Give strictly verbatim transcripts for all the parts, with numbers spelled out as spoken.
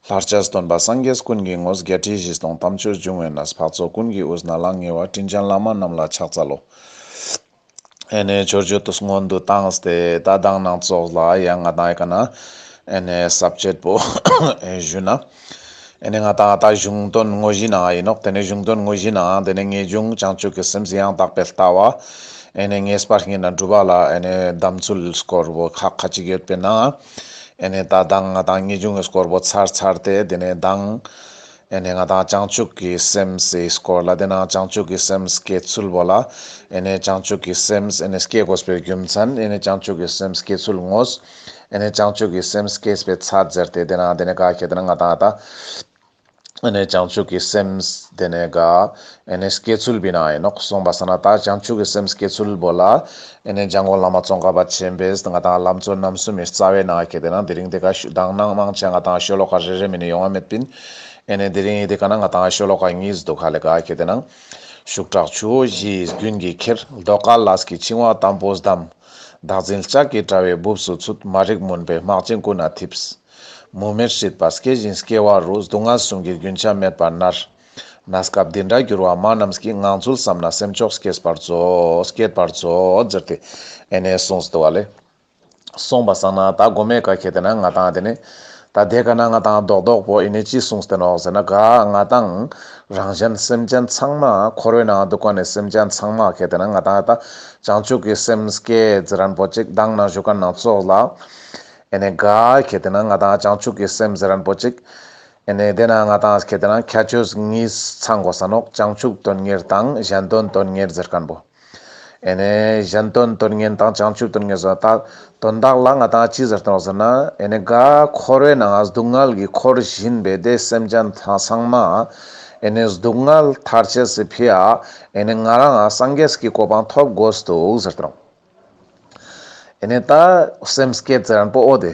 ལྷར་བཅས་སྟོན་པ་སངས་རྒྱས་ཀུན་གྱི་དངོས། བརྒྱད་ཁྲི་བཞི་སྟོང་དམ་ཆོས་འབྱུང་བའི་གནས། འཕགས་ཚོགས་ཀུན་གྱི་དབུས་ན་ལྷང་ངེ་བ། དྲིན་ཅན་བླ་མ་རྣམས་ལ་ཕྱག་འཚལ་ལོ། ཨེ་ནེ་མཆོད་བརྗོད་དུ་སྔོན་དུ་བཏང་སྟེ་ད་མདང་ནང་ཙོགས་ལ་ཡང་ང་དང་ཨེ་ཀ་ན་ཨེ་ནེ་ས་བཅད་པོ་ཨེ་ཞུ་ན། ཨེ་ནེ་ང་དང་ད་གཞུང་དོན་དངོས་གཞི་ནང་ཨིན་ནོག། ཏེ་ནེ་གཞུང་དོན་དངོས་གཞི་ནང་ཏེ་ནེ་ངེས་འབྱུང་བྱང་ཆུབ་ཀྱི་སེམས་ཡང་དག་པའི་ལྟ་བ། ཨེ་ནེ་ངེས་པ་སྔོན་ན་སྒྲུབ་པ་ལ་ཨེ་ནེ་གདམས་ཚུལ་སྐོར་བོ་ཁ་ཁ་ཅིག་ཡོད་པའི་ནང་། ཨེ་ནེ་ད་མདང་ང་དང་ངེས་འབྱུང་གི་སྐོར་བོ་ཚར་ཚར་ཏེ་ཏེ་ནེ་མདང་ཨེ་ནེ་ང་དང་བྱང་ཆུབ་ཀྱི་སེམས་སི་སྐོར་ལ་ཏེ་ནེ་བྱང་ཆུབ་ཀྱི་སེམས་སྐྱེ་ཚུལ་བོ་ལ་ཨེ་ནེ་བྱང་ཆུབ་ཀྱི་སེམས་ཨེ་ནེ་སྐྱེ་དགོས་པའི་རྒྱུ་མཚན་ཨེ་ནེ་བྱང་ཆུབ་ཀྱི་སེམས་སྐྱེ་ཚུལ་དངོས། ཨེ་ནེ་བྱང་ཆུབ་ཀྱི་སེམས་སྐྱེས་པའི་ཚད་ཟེར་ཏེ་ཏེ་ནེ་ཏེ་ནེ་ག་ཁེ་ཏེ་ན་ང་དང་ད་ཨེ་ནེ་བྱང་ཆུབ་ཀྱི་སེམས་ཏེ་ནེ་ག་ཨེ་ནེ་སྐྱེ་ཚུལ་བི་ནང་ཨིན་ནོག། སོང་པ་སང་ན་ད་བྱང་ཆུབ་ཀྱི་སེམས་སྐྱེ་ཚུལ་བོ་ལ་ཨེ་ནེ་འཇམ་མགོན་བླ་མ་ཙོང་ཁ་པ་ཆེན་པོས་ང་དང་ལམ་གཙོ་རྣམ་གསུམ་མི་རྩ་བའི་ནང་ཁེ་ཏེ་ན་དེ་རིང་ཏེ་ག་ཞུ་མདང་ནང་མང་ཆེ་ང་དང་ཤོ་ལོ་ཀ་རེ་རེ་མ་ནེ་ཡོང་བ་མེད་པིན། ཨེ་ནེ་དེ་རིང་ཏེ་ག་ན་ང་དང་ཤོ་ལོ་ཀ་གཉིས་འདུག། ཧ་ལེ་ག་ཁེ་ཏེ་ན། ཤུགས་དྲག་ཆུ་བོ་བཞི་ཡི་རྒྱུན་གྱིས་ཁྱེར། ཟློས་གར་ལས་ཀྱི་འཆིང་བ་དམ་པོས་བསྡམས། བདག་འཛིན་ལྕགས་ཀྱི་དྲ་བའི་སྦུབས་སུ་ཚུད། མ་རིག་མུན་པའི་སྨག་ཆེན་ཀུན་ན་འཐིབས། མུ་མེད་སྲིད་པ་སྐྱེ་ཞིང་སྐྱེ་བ་རུ། སྡུག་བསྔལ་གསུམ་གྱི་རྒྱུན་ཆད་མེད་པར་མནར། གནས་སྐབས་འདི་འདྲར་གྱུར་པ་མ་རྣམས་ཀྱིས། ངང་ཚུལ་བསམ་ན་སེམས་མཆོག་སྐྱེད་པར་མཛོད། སྐྱེད་པར་མཛོད་ཟེར་ཏེ་ཨེ་ནེ་གསུངས་འདུག་པ་ལེ། སོང་པ་སང་ན་ད་གོ་མའི་ཀ་ཁེ་ཏེ་ན་ང་དང་ཏེ་ནེ་ད་ཏེ་ཀ་ན་ང་དང་རྡོག་རྡོག་པོ་ཨེ་ནེ་ཅི་གསུངས་ཏེ་ནོག་ཟེར་ན་ག་ང་དང་རང་གཞན་སེམས་ཅན་ཚང་མ་འཁོར་བའི་ནང་འདུག་ག་ནེ་སེམས་ཅན་ཚང་མ་ཁེ་ཏེ་ན་ང་དང་ད་བྱང་ཆུབ་ཀྱི་སེམས་སྐྱེ་ཟེར་རན་པོ་ཅིག་མདང་ནང་ཞུ་ཁན་ནང་ཙོགས་ལ་ཨེ་ནེ་ག་ཁེ་ཏེ་ན་ང་དང་བྱང་ཆུབ་ཀྱི་སེམས་ཟེར་རན་པོ་ཅིག་ཨེ་ནེ་ཏེ་ན་ང་དང་ཁེ་ཏེ་ན་ཁྱད་ཆོས་གཉིས་ཚང་དགོས་ས་ནོག། བྱང་ཆུབ་དོན་གཉེར་དང་གཞན་དོན་དོན་གཉེར་ཟེར་ཁན་པོ། ཨེ་ནེ་གཞན་དོན་དོན་གཉེར་དང་བྱང་ཆུབ་དོན་གཉེར་ཟེར་ད་དོན་དག་ལ་ང་དང་ཅི་ཟེར་ཏེ་ནོག་ཟེར་ན་ཨེ་ནེ་ག་འཁོར་བའི་ནང་སྡུག་བསྔལ་གྱི་འཁོར་བཞིན་པའི་ཏེ་སེམས་ཅན་ཚང་མ་ཨེ་ནེ་སྡུག་བསྔལ་ཐར་ཅེས་སི་ཕི་ཡ་ཨེ་ནེ་ང་རང་ང་སངས་རྒྱས་ཀྱི་གོ་འཕང་ཐོབ་དགོས་འདུག་ཟེར་ཏེ་ནོག། ཨེ་ནེ་ད་སེམས་བསྐྱེད་ཟེར་རན་པོ་འོ་ཏེ་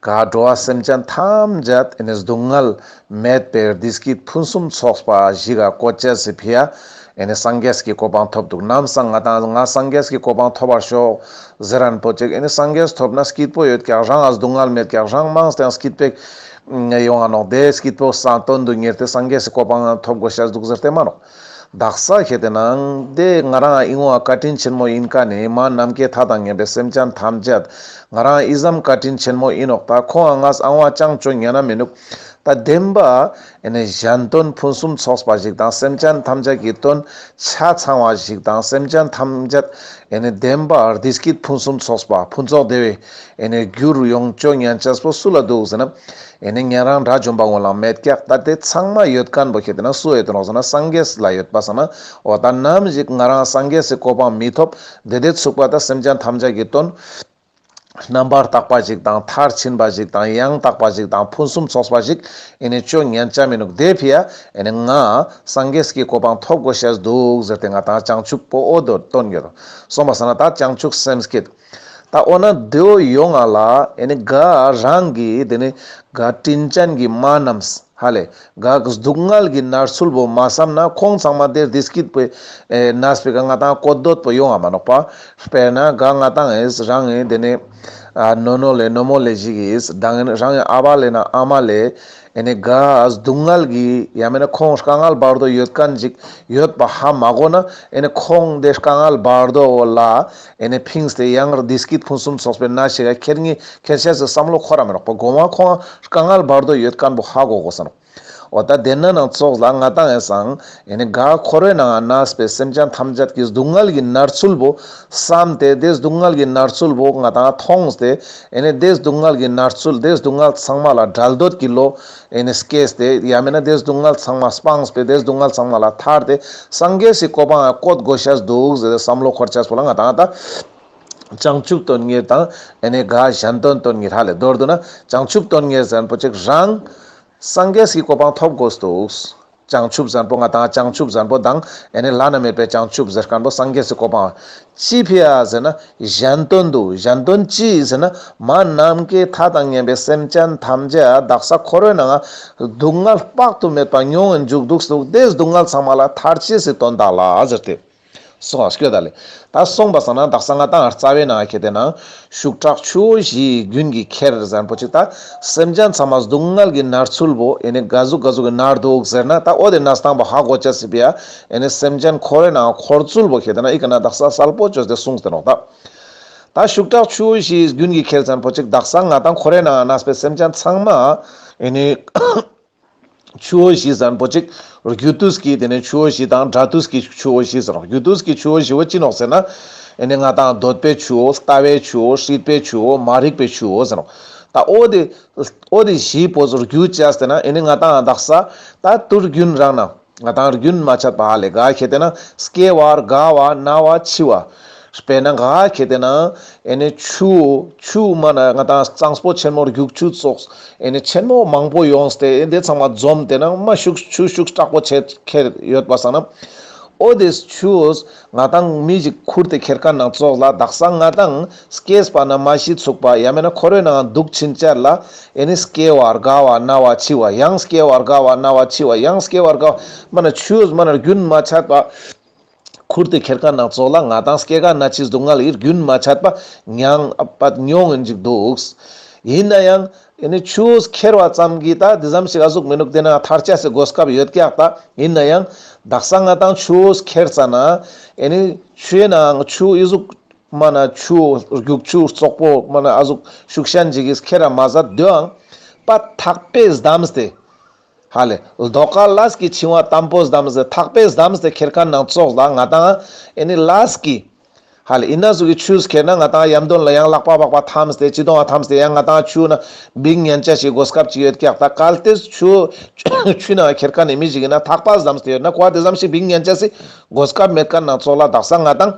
ག་འགྲོ་བ་སེམས་ཅན་ཐམས་ཅད་ཨེ་ནེ་སྡུག་བསྔལ་མེད་པའི་བདེ་སྐྱིད་ཕུན་སུམ་ཚོགས་པ་ཞིག་ག་བཀོད་ཅེས་སི་ཕི་ཡ་ཨེ་ནེ་སངས་རྒྱས་ཀྱི་གོ་འཕང་ཐོབ་འདུག། ནམ་སང་ང་དང་ང་སངས་རྒྱས་ཀྱི་གོ་འཕང་ཐོབ་པར་ཤོག་ཟེར་རན་པོ་ཅིག་ཨེ་ནེ་སངས་རྒྱས་ཐོབ་ན་སྐྱིད་པོ་ཡོད་ཀྱག། རང་ང་སྡུག་བསྔལ་མེད་ཀྱག། རང་མང་སྟེ་སྐྱིད་པོ་ཡོང་ང་ནོག། ཏེ་སྐྱིད་པོ་སང་དོན་དུ་གཉེར་ཏེ་སངས་རྒྱས་ཀྱི་གོ་འཕང་ཐོབ་དགོས་ཤེས་འདུག་ཟེར་ཏེ་མ་ནོག། དག་ས་ཁེ་ཏེ་ན་ཏེ་ང་རང་ཨིན་བ་བཀའ་དྲིན་ཆེན་མོ་ཨིན་ཀ་ནེ་མ་ནམ་མཁའི་མཐའ་དང་མཉམ་པའི་སེམས་ཅན་ཐམས་ཅད་ང་རང་ཨི་ཙམ་བཀའ་དྲིན་ཆེན་མོ་ཨིན་ནོག། ད་ཁོང་ང་ཨང་བ་ཅང་ཅོ་ཉན་ན་མི་ནུག། ད་བདེན་པ་ཨེ་ནེ་གཞན་དོན་ཕུན་སུམ་ཚོགས་པ་ཞིག་དང་སེམས་ཅན་ཐམས་ཅད་ཀྱི་དོན་ཆ་ཚང་བ་ཞིག་དང་སེམས་ཅན་ཐམས་ཅད་ཨེ་ནེ་བདེན་པ་བདེ་སྐྱིད་ཕུན་སུམ་ཚོགས་པ་ཕུན་ཚོགས་བདེ་བའི་ཨེ་ནེ་རྒྱུར་ཡོང་ཅོ་ཉན་ཅེས་པོ་སུ་ལ་འདུག་ཟེར་ན། ཨེ་ནེ་ཉན་རང་དགྲ་བཅོམ་པ་ངོ་ལ་མེད་ཀྱག། ད་ཏེ་ཚང་མ་ཡོད་ཁན་པོ་ཁེ་ཏེ་ན་སུ་ཡོད་ནོག་ཟེར་ན་སངས་རྒྱས་ལ་ཡོད་པ་སང་ན་འོ་ད་ནམ་ཞིག་ང་རང་སངས་རྒྱས་སི་གོ་འཕང་མི་ཐོབ་ཏེ་ཏེ་ཚུག་པ་ད་སེམས་ཅན་ཐམས་ཅད་ཀྱི་དོན་རྣམ་པར་དག་པ་ཞིག་དང་མཐར་ཕྱིན་པ་ཞིག་དང་ཡང་དག་པ་ཞིག་དང་ཕུན་སུམ་ཚོགས་པ་ཞིག་ཨེ་ནེ་ཅོ་ཉན་ཅ་མི་ནུག། ཏེ་ཕི་ཡ་ཨེ་ནེ་ང་སངས་རྒྱས་ཀྱི་གོ་འཕང་ཐོབ་དགོས་ཤེས་འདུག་ཟེར་ཏེ་ང་དང་བྱང་ཆུབ་པོ་འོ་དོ་དོན་གྱི་རོ། སོང་པ་སང་ན་ད་བྱང་ཆུབ་སེམས་བསྐྱེད། ད་འོ་ན་ཏེའོ་ཡོང་ང་ལ་ཨེ་ནེ་ག་རང་གི་ཏེ་ནེ་ག་དྲིན་ཅན་གྱི་མ་རྣམས་ཧ་ལེ་ག་སྡུག་བསྔལ་གྱི་མནར་ཚུལ་བོ་མ་བསམ་ན་ཁོང་ཚང་མ་ཏེ་བདེ་སྐྱིད་པོའི་ཨེ་གནས་པའི་ཀ་ང་དང་བཀོད་འདོད་པོ་ཡོང་ང་མ་ནོག་པ། དཔེར་ན་ག་ང་དང་ཨེ་རང་ཨེ་ཏེ་ནེ་ཨ་ནོ་ནོ་ལེ་ནོ་མོ་ལེ་ཞིག་གིས་དང་རང་ཨེ་ཨ་བ་ལེ་ན་ཨ་མ་ལེ་ཨེ་ནེ་ག་སྡུག་བསྔལ་གྱི་ཡང་མེད་ན་ཁོང་དཀའ་ངལ་བར་དོ་ཡོད་ཁན་ཅིག་ཡོད་པ་ཧ་མ་གོ་ན་ཨེ་ནེ་ཁོང་ཏེ་དཀའ་ངལ་བར་དོ་ལ་ཨེ་ནེ་ཕིངས་ཏེ་ཡང་བདེ་སྐྱིད་ཕུན་སུམ་ཚོགས་པའི་གནས་ཤིག་ག་ཁྱེར་ངེས་ཁྱེར་ཤེས་སི་བསམ་བློ་འཁོར་ར་མི་རག་པ། གོ་མ་ཁོང་དཀའ་ངལ་བར་དོ་ཡོད་ཁན་པོ་ཧ་གོ་གོས་ས་ནོག། འོ་ད་ཏེ་ན་ནང་ཙོགས་ལ་ང་དང་ཨེ་སང་ཨེ་ནེ་ག་འཁོར་བའི་ནང་ང་གནས་པའི་སེམས་ཅན་ཐམས་ཅད་ཀྱི་སྡུག་བསྔལ་གྱི་མནར་ཚུལ་བོ་བསམ་སྟེ་ཏེ་སྡུག་བསྔལ་གྱི་མནར་ཚུལ་བོ་ང་དང་མཐོང་སྟེ་ཨེ་ནེ་ཏེ་སྡུག་བསྔལ་གྱི་མནར་ཚུལ་ཏེ་སྡུག་བསྔལ་ཚང་མ་ལ་བྲལ་འདོད་ཀྱི་བློ་ཨེ་ནེ་སྐྱེས་ཏེ་ཡང་མེད་ན་ཏེ་སྡུག་བསྔལ་ཚང་མ་སྤངས་པས་ཏེ་སྡུག་བསྔལ་ཚང་མ་ལ་ཐར་ཏེ་སངས་རྒྱས་སི་གོ་འཕང་ང་བཀོད་དགོས་ཤེས་འདུག་ཟེར་ཏེ་བསམ་བློ་འཁོར་ཅེས་པོ་ལ་ང་དང་ད་བྱང་ཆུབ་དོན་གཉེར་དང་ཨེ་ནེ་ག་གཞན་དོན་དོན་གཉེར་ཧ་ལེ་མདོར་བསྡུ་ན་བྱང་ཆུབ་དོན་གཉེར་ཟེར་ཁན་པོ་ཅིག་རང་སངས་རྒྱས་ཀྱི་གོ་འཕང་ཐོབ་དགོས་འདུག། བྱང་ཆུབ་ཟེར་ཁན་པོ་ང་དང་བྱང་ཆུབ་ཟེར་ཁན་པོ་དང་ཨེ་ནེ་བླ་ན་མེད་པའི་བྱང་ཆུབ་ཟེར་ཁན་པོ་སངས་རྒྱས་ཀྱི་གོ་འཕང་ཅི་ཕི་ཡ་ཟེར་ན་གཞན་དོན་དུ་གཞན་དོན་ཅི་ཟེར་ན་མ་ནམ་མཁའི་མཐའ་དང་མཉམ་པའི་སེམས་ཅན་ཐམས་ཅད་དག་ས་འཁོར་བའི་ནང་ང་སྡུག་བསྔལ་དཔག་ཏུ་མེད་པ་མྱོང་ངིན་འཇུག་འདུག་སྟེ་སྡུག་བསྔལ་ཚང་མ་ལ་ཐར་ཅེས་སི་དོན་དག་ལ་ཟེར་ཏེ། སོང་ང་སྐྱོད་ད་ལེ། ད་སོང་པ་སང་ན་དག་ས་ང་ཏང་རྩ་བའི་ནང་ཁེ་ཏེ་ན་ཤུགས་དྲག་ཆུ་བོ་བཞིའི་རྒྱུན་གྱིས་ཁྱེར་ཟེར་ཁན་པོ་ཅིག་ད་སེམས་ཅན་ཚང་མ་སྡུག་བསྔལ་གྱི་མནར་ཚུལ་བོ་ཨེ་ནི་ག་ཟུག་ག་ཟུག་གི་མནར་འདུག་ཟེར་ན་ད་འོ་དེ་ན་སྟངས་པོ་ཧ་གོ་ཅེས་སི་ཕི་ཡ་ཨེ་ནི་སེམས་ཅན་འཁོར་བའི་ནང་འཁོར་ཚུལ་བོ་ཁེ་ཏེ་ན་ཨི་ཀ་ན་དག་ས་གསལ་པོ་བཅོས་ཏེ་གསུངས་ཏེ་ནོག་ད། ད་ཤུགས་དྲག་ཆུ་བོ་བཞིའི་རྒྱུན་གྱིས་ཁྱེར་ཟེར་ཁན་པོ་ཅིག་དག་ས་ང་ཏང་འཁོར་བའི་ནང་གནས་པའི་སེམས་ཅན་ཚང་མ་ཨེ་ནི་ཆུ་བོ་བཞི་ཟེར་ཁན་པོ་ཅིག་རྒྱུ་དུས་ཀྱི་དེ་ནས་ཆུ་བོ་བཞི་དང་འབྲས་དུས་ཀྱི་ཆུ་བོ་བཞི་ཟེར་རོ། རྒྱུ་དུས་ཀྱི་ཆུ་བོ་བཞི་བོ་ཅི་ནོག་ཟེར་ན། ཨེ་ནི་ང་ཏང་འདོད་པའི་ཆུ་བོ། ལྟ་བའི་ཆུ་བོ། སྲིད་པའི་ཆུ་བོ། མ་རིག་པའི་ཆུ་བོ་ཟེར་རོ། ད་འོ་དེ་འོ་དེ་བཞི་པོ་ཟེར་རྒྱུ་བཅས་ཏེ་ན་ཨེ་ནི་ང་ཏང་དག་ས་ད་དུས་རྒྱུན་རང་ན་ང་ཏང་རྒྱུན་མ་ཆད་པ་ཧ་ལེ་ག་ཁེ་ཏེ་ན་སྐྱེ་བ་རྒ་བ་ན་བ་འཆི་བ། དཔེར་ན་ག་ཁེ་ཏེ་ན་ཨེ་ནི་ཆུ་ཆུ་མ་ན་ང་ཏང་གཙང་པོ་ཆེན་མོ་རྒྱུག་ཆུ་ཙོགས་ཨེ་ནི་ཆེན་མོ་མང་པོ་ཡོངས་ཏེ་ཨེ་འདི་ཚང་མ་འཛོམས་ཏེ་ན་མ་ཤུགས་ཆུ་ཤུགས་དྲག་པོ་ཆེ་ཁྱེར་ཡོད་པ་སང་ན། འོ་དེ་ཆུ་ང་ཏང་མི་ཞིག་ཁུར་ཏེ་ཁྱེར་ཁན་ནང་ཙོགས་ལ་དག་ས་ང་ཏང་སྐྱེས་པ་ན་མ་ཤི་ཚུག་པ་ཡང་མེད་ན་འཁོར་བའི་ནང་འདུག་ཕྱིན་ཆད་ལ་ཨེ་ནི་སྐྱེ་བ་རྒ་བ་ན་བ་འཆི་བ་ཡང་སྐྱེ་བ་རྒ་བ་ན་བ་འཆི་བ་ཡང་སྐྱེ་བ་རྒ་བ་མ་ན་ཆུ་མ་ན་རྒྱུན་མ་ཆད་པ། ཁུར་ཏེ་ཁྱེར་ཁན་ནང་ཙོགས་ལ་ང་ཏང་སྐྱེ་རྒ་ན་འཆིའི་སྡུག་བསྔལ་ཡིར་རྒྱུན་མ་ཆད་པ་མྱང་པ་མྱོང་ཨིན་ཅིག་འདུག་ཡིན་ན་ཡང་ཨེ་ནི་ཆུ་བོ་ཁྱེར་བ་ཙམ་གྱིས་ད་དེ་ཙམ་ཞིག་ཨ་ཟུག་མི་ནུག་དེ་ན་ཐར་ཆ་སི་གོ་སྐབས་ཡོད་ཀྱག་ད། ཡིན་ན་ཡང་དག་ས་ང་ཏང་ཆུ་བོ་ཁྱེར་ཙ་ན་ཨེ་ནི་ཆུའི་ནང་ཆུ་ཨི་ཟུག་མ་ན་ཆུ་རྒྱུག་ཆུ་ཙོག་པོ་མ་ན་ཨ་ཟུག་ཤུགས་ཤན་ཅིག་གིས་ཁྱེར་ར་མ་ཟད་དེའང་པ་ཐག་པས་བསྡམས་ཏེ། ཧ་ལེ། ལྡོག་ཀ་ལས་ཀྱི་འཆིང་བ་དམ་པོ་བསྡམས་ཏེ་ཐག་པས་བསྡམས་ཏེ་ཁྱེར་ཁན་ནང་ཙོགས་ལ་ང་ཏང་ཨེ་ནི་ལས་ཀྱི། ཧ་ལེ་ཨི་ན་ཟུག་གི་ཆུས་ཁྱེར་ན་ང་ཏང་ཡམ་དོན་ལ་ཡང་ལག་པ་པགས་པ་ཐམས་ཏེ་ཅི་དོང་ཐམས་ཏེ་ཡང་ང་ཏང་ཆུ་ན་བིང་ཉན་ཆ་ཞིག་གོ་སྐབས་ཅིག་ཡོད་ཀྱག་ད་གལ་ཏེ་ཆུ་ཆུ་ན་ཁྱེར་ཁན་ནི་མི་ཞིག་ཡིན་ན་ཐག་པ་བསྡམས་ཏེ་ཡོད་ན་ཁོ་དེ་ཙམ་ཞིག་བིང་ཉན་ཆ་སི་གོ་སྐབས་མེད་ཁན་ནང་ཙོགས་ལ་དག་ས་ང་ཏང་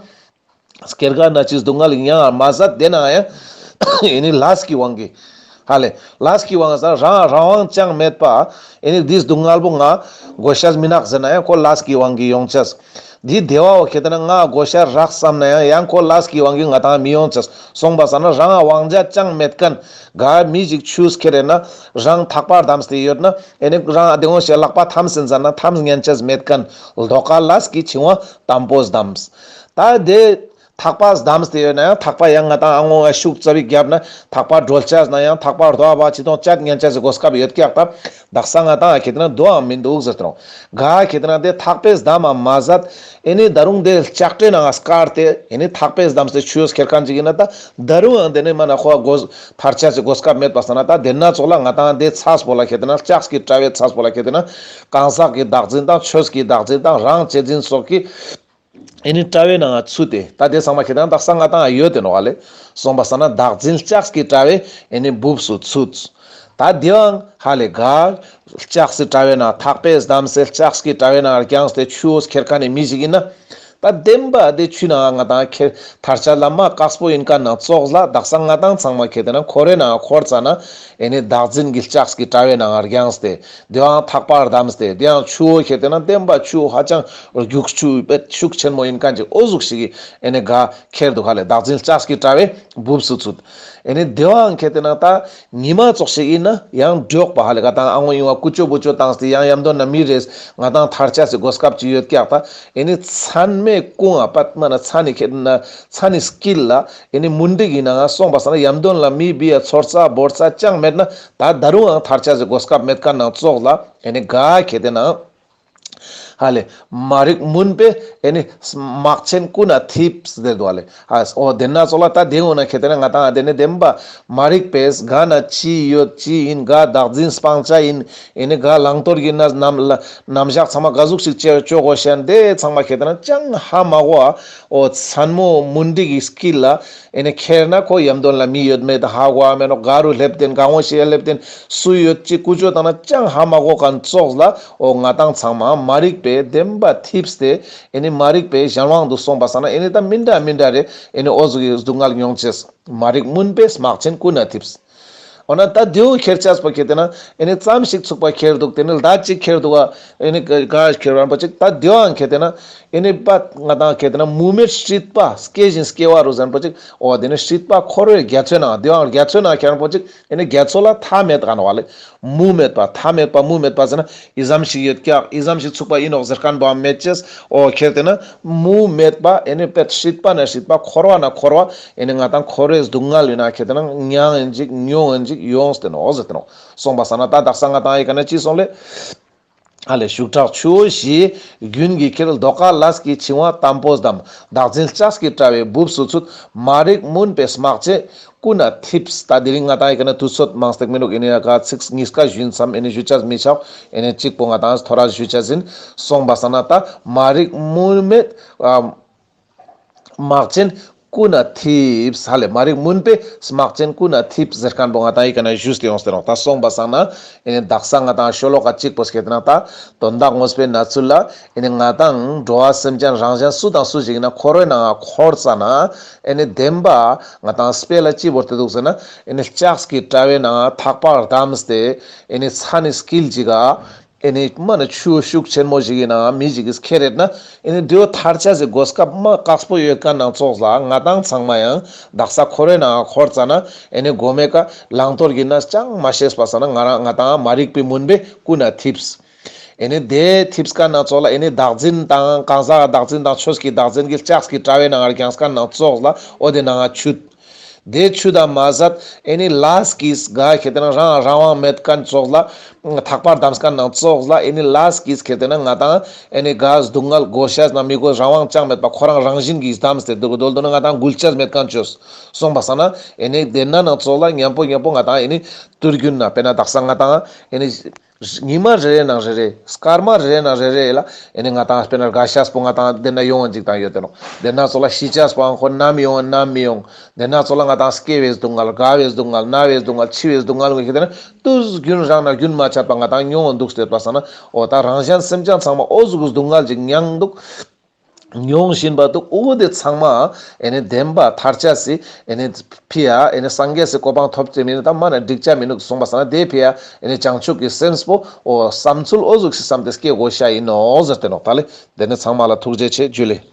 སྐྱེ་རྒ་ན་འཆིའི་སྡུག་བསྔལ་མྱང་མ་ཟད་དེ་ན་ཡང་ཨེ་ནི་ལས་ཀྱི་དབང་གིས། ཧ་ལེ། ལས་ཀྱི་དབང་ས་རང་རང་དབང་ཅང་མེད་པ། ཨེ་ནི་འདི་སྡུག་བསྔལ་བོ་ང་གོ་ཤ་མི་ནག་ཟེར་ན་ཡང་ཁོ་ལས་ཀྱི་དབང་གིས་ཡོང་ཅེས། འདི་བདེ་བ་བོ་ཁེ་ཏེ་ན་ང་གོ་ཤ་རག་བསམ་ན་ཡང་ཡང་ཁོ་ལས་ཀྱི་དབང་གིས་ང་ཏང་མི་ཡོང་ཅེས། སོང་པ་སང་ན་རང་དབང་ཆ་ཅང་མེད་ཁན་ག་མི་ཞིག་ཆུས་ཁྱེར་ན་རང་ཐག་པ་བསྡམས་ཏེ་ཡོད་ན་ཨེ་ནི་རང་དེ་འོང་ཞེས་ལག་པ་ཐམས་ཟིན་ཟ་ན་ཐམས་ཉན་ཅེས་མེད་ཁན་ལྡོག་ཀ་ལས་ཀྱི་འཆིང་བ་དམ་པོ་བསྡམས། ད་དེ་ཐག་པ་བསྡམས་ཏེ་ཡོད་ན་ཡང་ཐག་པ་ཡང་ང་ཏང་ཨ་ངོ་ང་ཤུགས་ཙ་པིག་བརྒྱབ་ན་ཐག་པ་སྒྲོལ་ཆ་ན་ཡང་ཐག་པ་རྡོ་བ་ཅི་དང་བཅད་ཉན་ཆ་སི་གོ་སྐབས་ཡོད་ཀྱག་ད། དག་ས་ང་ཏང་ཁེ་ཏེ་ན་དོའང་མི་འདུག་ཟེར་ཏེ་རོ། ག་ཁེ་ཏེ་ན་དེ་ཐག་པས་བསྡམས་མ་ཟད་ཨེ་ནི་ད་རུང་དེ་ལྕགས་ཁྲའི་ནང་སྐར་ཏེ་ཨེ་ནི་ཐག་པས་བསྡམས་ཏེ་ཆུ་ཡོས་ཁྱེར་ཁན་ཅིག་ཡིན་ན་ད་ད་རུང་ཨང་དེ་ནི་མ་ན་ཁོ་གོ་ཐར་ཆ་སི་གོ་སྐབས་མེད་པ་སང་ན་ད་དེ་ན་ཙོགས་ལ་ང་ཏང་དེ་ཚས་པོ་ལ་ཁེ་ཏེ་ན་ལྕགས་ཀྱི་དྲ་བའི་ཚས་པོ་ལ་ཁེ་ཏེ་ན་གང་ཟག་གི་བདག་འཛིན་དང་ཆོས་ཀྱི་བདག་འཛིན་དང་རང་གཅེས་འཛིན་སོགས་ཀྱི་ཨེ་ནི་དྲ་བའི་ནང་ཚུད་དེ་ད་དེ་ཚང་མ་ཁེ་ཏེ་ན་དག་ས་ང་ཏང་ཡོད་དེ་ནོག་ཧ་ལེ། སོང་པ་སང་ན་བདག་འཛིན་ལྕགས་ཀྱི་དྲ་བའི་ཨེ་ནི་སྦུབས་སུ་ཚུད། ད་དེའང་ཧ་ལེ་ག་ལྕགས་སི་དྲ་བའི་ནང་ཐག་པས་བསྡམས་ཏེ་ལྕགས་ཀྱི་དྲ་བའི་ནང་རྒྱངས་ཏེ་ཆུ་ཡོས་ཁྱེར་ཁན་ནི་མི་ཞིག་ཡིན་ན། ད་བདེན་པ་དེ་ཆུ་ནང་ང་ཏང་ཁྱེར་ཐར་ཆ་ལ་མ་དཀགས་པོ་ཡིན་ཁན་ནང་ཙོགས་ལ་དག་ས་ང་ཏང་ཚང་མ་ཁེ་ཏེ་ན་འཁོར་བའི་ནང་འཁོར་ཙ་ན་ཨེ་ནི་བདག་འཛིན་གྱི་ལྕགས་ཀྱི་དྲ་བའི་ནང་རྒྱངས་ཏེ། དེའང་ཐག་པར་བསྡམས་ཏེ་དེའང་ཆུ་བོ་ཁེ་ཏེ་ན་བདེན་པ་ཆུ་བོ་ཧ་ཅང་རྒྱུག་ཆུ་བོ་ཤུགས་ཆེན་མོ་ཡིན་ཁན་ཅིག་འོ་ཟུག་ཞིག་གི་ཨེ་ནི་ག་ཁྱེར་འདུག་ཧ་ལེ། བདག་འཛིན་ལྕགས་ཀྱི་དྲ་བའི་སྦུབས་སུ་ཚུད། ཨེ་ནི་དེའང་ཁེ་ཏེ་ན་ད་ཉི་མ་ཙོགས་ཤིག་ཡིན་ན་ཡང་འགྲོགས་པ་ཧ་ལེ་ག་ཏང་ཨ་ངོ་ཡིན་བ་ཀུ་ཅོ་བུ་ཅོ་བཏང་སྟེ་ཡང་ཡམ་དོན་ན་མི་རེས་ང་ཏང་ཐར་ཆ་སི་གོ་སྐབས་ཅིག་ཡོད་ཀྱག་ད། ཨེ་ནི་མཚན་མའི་ཀུན་ཨ་པད་མ་ན་མཚན་ནི་ཁེ་ཏེ་ན་མཚན་ནི་དཀྱིལ་ལ་ཨེ་ནི་མུན་དིག་ཡིན་ན་ང་སོང་པ་སང་ན་ཡམ་དོན་ལ་མི་བི་ཡ་ཚོར་ས་བོར་ས་ཅང་མེད་ན་ད་ད་རུང་ཨང་ཐར་ཆ་སི་གོ་སྐབས་མེད་ཁན་ནང་ཙོགས་ལ་ཨེ་ནི་ག་ཁེ་ཏེ་ན་ཧ་ལེ། མ་རིག་མུན་པས་ཨེ་ནི་སྨག་ཆེན་ཀུན་ན་འཐིབས་ཟེར་དུག་ཧ་ལེ། ཨ་འོ་དེ་ན་ཙོགས་ལ་ད་དེ་འོ་ན་ཁེ་ཏེ་ན་ང་ཏང་ཨ་དེ་ནི་བདེན་པ་མ་རིག་པས་ག་ན་ཅི་ཡོད་ཅི་ཡིན་ག་བདག་འཛིན་སྤང་བྱ་ཡིན། ཨེ་ནི་ག་བླང་དོར་གྱི་ན་རྣམ་ལ་རྣམ་གཞག་ཚང་མ་ག་ཟུག་ཞིག་ཅོ་ཅོ་གོས་ཤེས་དེ་ཚང་མ་ཁེ་ཏེ་ན་ཅང་ཧ་མ་གོ་བ། འོ་མཚན་མོ་མུན་དིག་གི་དཀྱིལ་ལ་ཨེ་ནི་ཁྱེར་ན་ཁོ་ཡམ་དོན་ལ་མི་ཡོད་མེད་ཧ་གོ་བ་མེད་ནོག་ག་རུ་སླེབས་ཏེན་ག་ངོ་ཤེས་སླེབས་ཏེན་སུ་ཡོད་ཅི་ཀུ་ཅོ་བཏང་ན་ཅང་ཧ་མ་གོ་ཁན་ཙོགས་ལ་འོ་ང་ཏང་ཚང་མ་མ་རིག་པས་བདེན་པ་འཐིབས་ཏེ་ཨེ་ནི་མ་རིག་པའི་གཞན་དབང་དུ་སོང་པ་སང་ན་ཨེ་ནི་ད་མི་འདྲ་མི་འདྲ་རེ་ཨེ་ནི་འོ་ཟུག་གི་སྡུག་བསྔལ་མྱོང་ཅེས། མ་རིག་མུན་པས་སྨག་ཆེན་ཀུན་ན་འཐིབས། འོ་ན་ད་དེའོ་ཁྱེར་ཆས་པོ་ཁྱེར་ཏེ་ན་ཨེ་ནི་ཙམ་ཞིག་ཚུགས་པ་ཁྱེར་འདུག། དེ་ནི་ལྡ་ཅིག་ཁྱེར་འདུག་ག། ཨེ་ནི་ག་ཁྱེར་བ་པོ་ཅིག། ད་དེའོ་ཁྱེར་ཏེ་ན་ཨེ་ནི་པ་ང་དང་ཁྱེར་ཏེ་ན་མུ་མེད་སྲིད་པ་སྐྱེ་བཞིན་སྐྱེ་བ་རུ་ཟེར་པོ་ཅིག། འོ་དེ་ནི་སྲིད་པ་འཁོར་བའི་རྒྱ་མཚོའི་ནང་དེའོ་རྒྱ་མཚོའི་ནང་ཁྱེར་པོ་ཅིག། ཨེ་ནི་རྒྱ་མཚོ་ལ་མཐའ་མེད་ག་ནོག་བ་ལེ། མུ་མེད་པ་མཐའ་མེད་པ་མུ་མེད་པ་ཟེར་ན་ཨི་ཙམ་ཞིག་ཡོད་ཀྱག། ཨི་ཙམ་ཞིག་ཚུགས་པ་ཨིན་ནོག་ཟེར་མཁན་པོའང་མེད་ཅེས། འོ་ཁྱེར་ཏེ་ན་མུ་མེད་པ་ཨེ་ནི་པད་སྲིད་པ་ན་སྲིད་པ་འཁོར་བ་ན་འཁོར་བ། ཨེ་ནི་ང་དང་འཁོར་བའི་སྡུག་བསྔལ་ཡིན་ན་ཁྱེར་ཏེ་ན་མྱང་ཡིན་ཅིག་མྱོང་ཡིན་ཅིག་ཡོངས་ཏེ་ནོག་ཟེར་ཏེ་ནོག། སོང་པ་སང་ན་ད་དག་ས་ང་དང་ཨི་ཀ་ན་ཅི་སོང་ལེ། ཨ་ལེ་ཤུགས་དྲག་ཆུ་བོ་བཞི་རྒྱུན་གྱི་འཁྱིལ། རྡོ་ཀ་ལས་ཀྱི་འཆིང་བ་དམ་པོས་བསྡམས། བདག་འཛིན་ལྕགས་ཀྱི་དྲ་བའི་སྦུབས་སུ་ཚུད། མ་རིག་མུན་པའི་སྲེག་བཅད་ཀུན་ནས་ཐིབས། ད་དེ་རིང་ང་དང་ཨི་ཀ་ན་དུས་ཚོད་མང་སྟེ་མི་འདུག། ཨེ་ནི་ཡ་ག་ཚིག་གཉིས་ཀ་ཞུ་ཡིན་བསམ། ཨེ་ནི་ཞུ་ཆས་མི་ཆོག། ཨེ་ནི་གཅིག་པོ་ང་དང་ཐོ་རས་ཞུ་ཆས་ཡིན། སོང་པ་སང་ན་ད་མ་རིག་མུན་པའི་ཨ་སྲེག་བཅད་ཀུན་ནས་ཐིབས། ཧ་ལེ་མ་རིག་མུན་པའི་སྲེག་བཅད་ཀུན་ནས་ཐིབས་ཟེར་མཁན་པོ་ང་དང་ཨི་ཀ་ན་ཞུས་ཏེ་ཡོངས་ཏེ་ནོག། ད་སོང་པ་སང་ན་ཨེ་ནི་དག་ས་ང་དང་ཤོ་ལོ་ཀ་གཅིག་པོ་ཁྱེར་ཏེ་ན་ད་དོན་དག་ངོས་པོའི་གནས་ཚུལ་ལ་ཨེ་ནི་ང་དང་འགྲོ་བ་སེམས་ཅན་རང་གཞན་སུ་དང་སུ་ཞིག་ཡིན་ན་འཁོར་བའི་ནང་འཁོར་ཙ་ན་ཨེ་ནི་བདེན་པ་ང་དང་དཔེ་ལ་ཅི་བོར་ཏེ་འདུག་ཟེར་ན་ཨེ་ནི་ལྕགས་ཀྱི་དྲ་བའི་ནང་ཐག་པ་བསྡམས་ཏེ་ཨེ་ནི་ཚ་ནི་དཀྱིལ་ཅིག་ག་ཨེ་ནི་མ་ན་ཆུ་ཤུགས་ཆེན་མོ་ཞིག་ཡིན་ན་མི་ཞིག་གིས་ཁྱེར་ཡོད་ན་ཨེ་ནི་དེའོ་ཐར་ཆས་སི་གོ་སྐབས་མ་དཀགས་པོ་ཡོད་མཁན་ནང་ཙོགས་ལ་ང་དང་ཚང་མ་ཡང་དག་ས་འཁོར་བའི་ནང་འཁོར་ཙ་ན་ཨེ་ནི་གོ་མའི་ཀ་བླང་དོར་གྱི་གནས་ཅང་མ་ཤེས་པ་སང་ན་ང་རང་ང་དང་མ་རིག་པའི་མུན་པའི་ཀུན་ནས་ཐིབས། ཨེ་ནི་དེ་ཐིབས་མཁན་ནང་ཙོགས་ལ་ཨེ་ནི་བདག་འཛིན་དང་གང་ཟག་བདག་འཛིན་དང་ཆོས་ཀྱི་བདག་འཛིན་གྱི་ལྕགས་ཀྱི་དྲ་བའི་ནང་རྒྱངས་མཁན་ནང་ཙོགས་ལ་འོ་དེ་ནང་ཆུད། དེ་ཆུད་དང་མ་ཟད་ཨེ་ནི་ལས་ཀྱིས་ག་ཁྱེར་ཏེ་ན་རང་རང་དབང་མེད་མཁན་ཙོགས་ལ་ཐག་པ་བསྡམས་མཁན་ནང་ཙོགས་ལ་ཨེ་ནི་ལས་ཀྱིས་ཁྱེར་ཏེ་ན་ང་དང་ཨེ་ནི་ག་སྡུག་བསྔལ་དགོས་ཤེས་ན་མི་དགོས་རང་དབང་ཅང་མེད་པ་ཁོ་རང་རང་བཞིན་གྱིས་བསྡམས་ཏེ་འདུག་ག་དོལ་དུ་ན་ང་དང་འགུལ་ཆས་མེད་མཁན་ཅོས། སོང་པ་སང་ན་ཨེ་ནི་དེ་ན་ནང་ཙོགས་ལ་མཉམ་པོ་མཉམ་པོ་ང་དང་ཨེ་ནི་དུས་རྒྱུན་ན་དཔེར་ན་དག་ས་ང་དང་ཨེ་ནི་ཉི་མ་རེ་རེ་ནང་རེ་རེ་སྐར་མ་རེ་རེ་ནང་རེ་རེ་ལ་ཨེ་ནི་ང་དང་དཔེར་ན་དགའ་ཤེས་པོ་ང་དང་དེ་ན་ཡོང་བ་ཅིག་དང་ཡོད་དེ་ནོག། དེ་ན་ཙོགས་ལ་ཤི་ཆས་པོའང་ཁོ་ནམ་ཡོང་ནམ་མི་ཡོང་། དེ་ན་ཙོགས་ལ་ང་དང་སྐྱེ་བའི་སྡུག་བསྔལ་རྒ་བའི་སྡུག་བསྔལ་ན་བའི་སྡུག་བསྔལ་འཆི་བའི་སྡུག་བསྔལ་ངོ་ཤེས་ཏེ་ན་དུས་རྒྱུན་རང་ན་རྒྱུན་མ་ཆད་པ་ང་དང་མྱོང་བ་འདུག་སྟེ་པ་སང་ན་འོ་ད་རང་གཞན་སེམས་ཅན་ཚང་མ་འོ་ཟུག་གི་སྡུག་བསྔལ་ཅིག་མྱངས་འདུག། མྱོང་བཞིན་པ་འདུག། འོ་དེ་ཚང་མ་ཨེ་ནི་བདེན་པ་ཐར་ཆས་སི་ཨེ་ནི་ཕི་ཡ་ཨེ་ནི་སངས་རྒྱས་སི་གོ་འཕང་ཐོབ་ཅེས་མིན་ད་མ་ན་འགྲིག་ཆ་མི་འདུག། སོང་པ་སང་ན་དེ་ཕི་ཡ་ཨེ་ནི་བྱང་ཆུབ་ཀྱི་སེམས་པོ་འོ་བསམ་ཚུལ་འོ་ཟུག་ཞིག་བསམ་སྟེ་སྐྱེ་དགོས་ཤ་ཡིན་ནོག་ཟེར་ཏེ་ནོག། ད་ལེ་དེ་ནི་ཚང་མ་ལ་ཐུགས་རྗེ་ཆེ། ཇུ་ལེ།